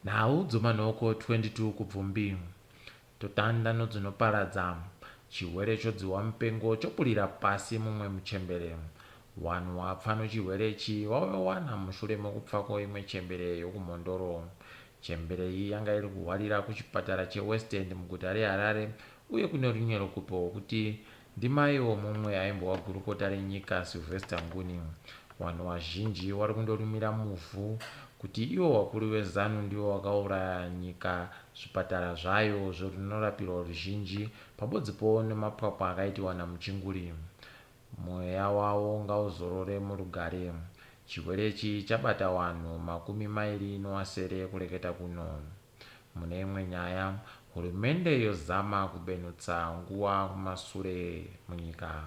Nhau dzomanhoko 22 Kubvumbi. Totanda nodzinoparadza. Chihwere chodzihwa mupengo chopurira pasi mumwe muchembere. Wanhu wapfa nochihwere ichi wawewana mushure mokupfa kwoimwe chembere yokuMhondoro. Chembere iyi yanga iri kuhwarira kuchipatara cheWest End muguta reHarare uye kune runyerekupe rwokuti Ndimai womumwe aimbova gurukota renyika Sylvester Nguni. Wanhu wazhinji wari kundorumira muvhu kuti iwo wakuru weZanu ndiwo wakauraya nyika zvipatara zvayo zvinorapirwa ruzhinji pabodzipo nemapwapwa akaitiwa naMuchinguri. Mweya wawo ngauzorore murugare. Chirwere ichi chabata wanhu makumi mairi nowasere kureketa kuno. Mune imwe nyaya, hurumende yozama kubenutsa nguva kumasure munyika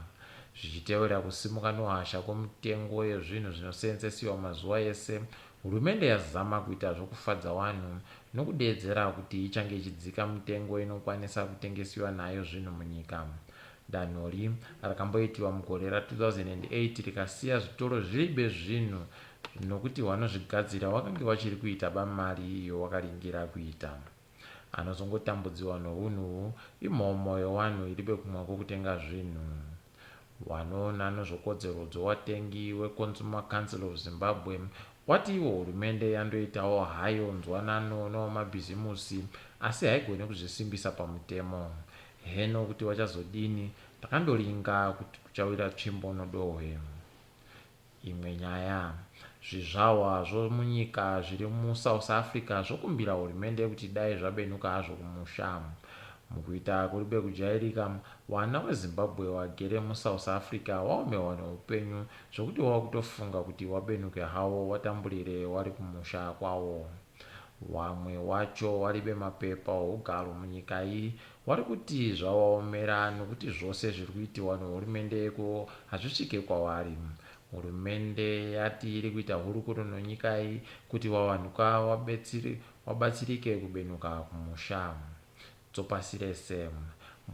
zvichitevera kusimuka nohasha kwemitengo yezvinhu zvinoseenzesiwa mazuva ese. Hurumende yazama kuita zvokufadza wanhu nokudeedzera kuti ichange ichidzika mitengo inokwanisa kutengesiwa nayo zvinhu munyika. Danhori rakamboitiwa mugore ra 2008 rikasiya zvitoro zviribe zvinhu nokuti wanozvigadzira wakange wachiri kuita ba mari iyo wakaringira kuita. Anozongotambudziwa nohunhu uhu imhomho yowanhu iribe kumwe kwokutenga zvinhu. Wanoona nozvokodzero dzowatengi weConsumer Council of Zimbabwe wati iwo hurumende yandoitawo hayo nzwanano nowamabhizimusi asi haigone kuzvisimbisa pamutemo. Heno kuti wachazodini takandoringa kuti kuchawira tsvimbo nodohwe. Imwe nyaya. Zvizvarwa zvomunyika zviri muSouth Africa zvokumbira hurumende kuti dai zvabenuka hazvo kumusha. Mukuita kuribe kujairika, wana weZimbabwe wagere muSouth Africa waomewa neupenyu zvokuti wakutofunga kuti wabenuke hawo watamburire wari kumusha kwawo. Wamwe wacho waribe mapepa ohugaro munyika iyi wari kuti zvawaomera nokuti zvose zviri kuitiwa nehurumende yeko hazvisvike kwawari. Hurumende yati iri kuita hurukuro nonyika iyi kuti wawanhuka wabatsirike kubenuka kumusha. Dzopasi rese.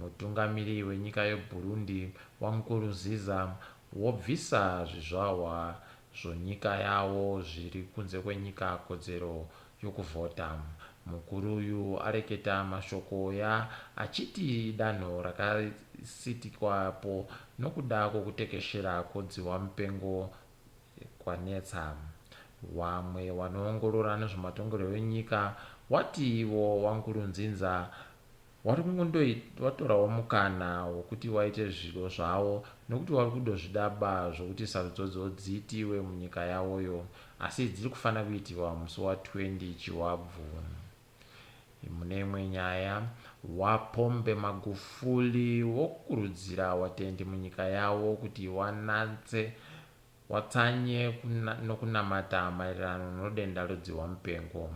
Mutungamiri wenyika yeBurundi, VaNkurunziza, wobvisa zvizvarwa zvonyika yavo zviri kunze kwenyika kodzero yokuvhota. Mukuru uyu areketa mashoko ya achiti idanho rakasitikwapo nokuda kwokutekeshera kwodzihwa mupengo kwanetsa. Wamwe wanoongorora nezvematongerwo enyika wati ivo waNkurunzinza wari watorawo mukana wokuti waite zvido zvawo nokuti wari kudozvidaba zvokuti sarudzodzo dziitiwe munyika yawoyo asi dziri kufanira kuitiwa musi wa 20 Chivabvu. Mune imwe nyaya, waPombe Magufuli wokurudzira watendi munyika yawo kuti wanatse Watsanye nokunamata maererano nodenda rodzihwamupengo.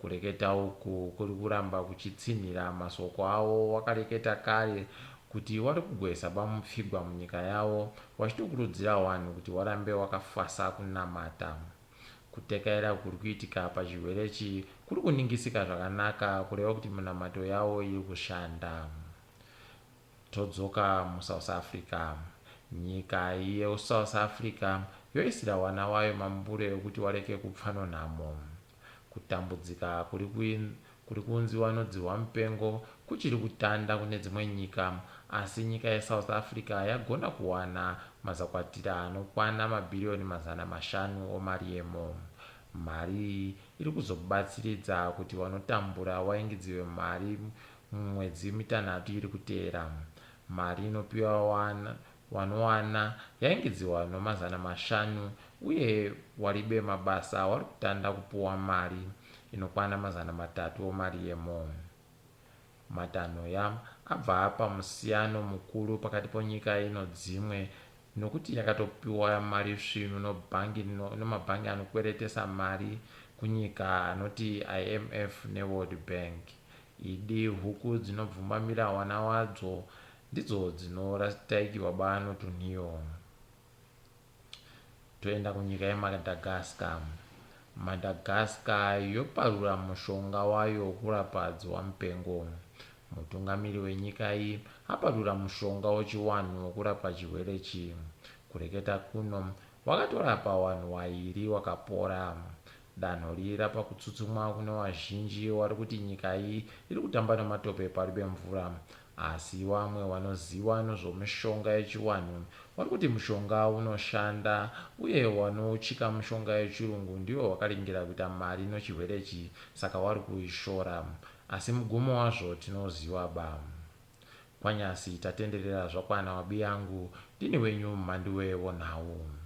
Kureketa uku kuri kuramba kuchitsinhira masoko awo wakareketa kare kuti wari kugwesa bamupfigwa munyika yawo wachitokurudzira wanhu kuti warambe wakafasa kunamata. Kutekaira kuri kuitika pachirwere ichi kuri kuningisika zvakanaka kureva kuti minamato yawo iri kushanda. Todzoka muSouth Africa. Nyika yeSouth Africa yoisira wana wayo mambure ekuti wareke kupfa nonhamo. Kutambudzika kuri kuunziwa nodzihwamupengo kuchiri kutanda kune dzimwe nyika asi nyika yeSouth Africa yagona kuwana mazakwatira anokwana mabhiriyoni 500 omari yemo. Mari iyi iri kuzobatsiridza kuti wanotambura waingidziwe mari Mumwedzi mitanhatu iri kuteera, mari inopiwa wanowana yaingidziwa nomazana mashanu uye waribe mabasa wari kutanda kupuwa mari inokwana 300 omari yemo. Matanho ya abva apa musiyano mukuru pakati ponyika ino dzimwe nokuti yakatopiwa mari svinu nobhangi nomabhangi anokweretesa mari kunyika anoti IMF neWorld Bank. Idi huku dzinobvumbamira wana wadzo ndidzo dzinorastaikiwa bano tunhiyo. Toenda kunyika yeMadagascar. Madagascar yoparura mushonga wayo wokurapa dziwamupengo. Mutungamiri wenyika iyi aparura mushonga wechiwanhu wokurapa chirwere ichi. Kureketa kuno, wakatorapa wanhu wairi wakapora. Danho riri rapa kutsutsumwa kune wazhinji wari kuti nyika iyi iri kutamba nematope paribe mvura. Asi wamwe wanoziwa nozvomushonga yechiwanhu wari kuti mushonga unoshanda uye wanouchika mushonga yechirungu ndiwo wakaringira kuita mari nochihwere ichi saka wari kuishora. Asi mugumo wazvo tinouziwa ba. Kwanyasi tatenderera zvakwana wabiyangu ndini wenyu Mhanduwe wonhau.